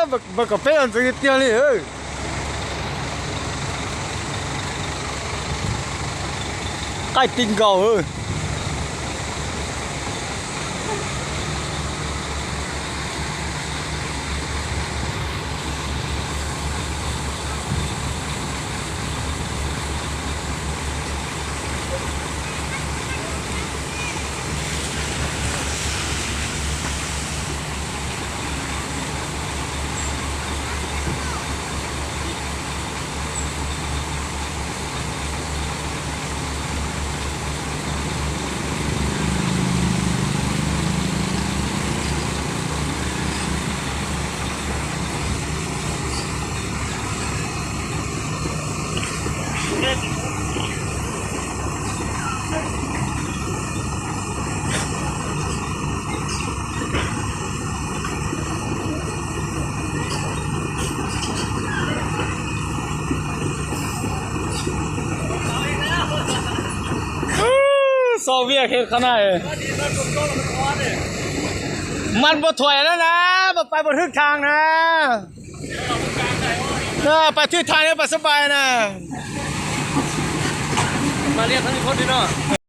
Npawg Kaum Peb los ntxeev tiag tiag li. Qaij ti nkaus. Sau viaj qhov na. Mas npau thuam na na, mas pais npau thwj thaam na. Pais thwj thaam na, pais xab pais na.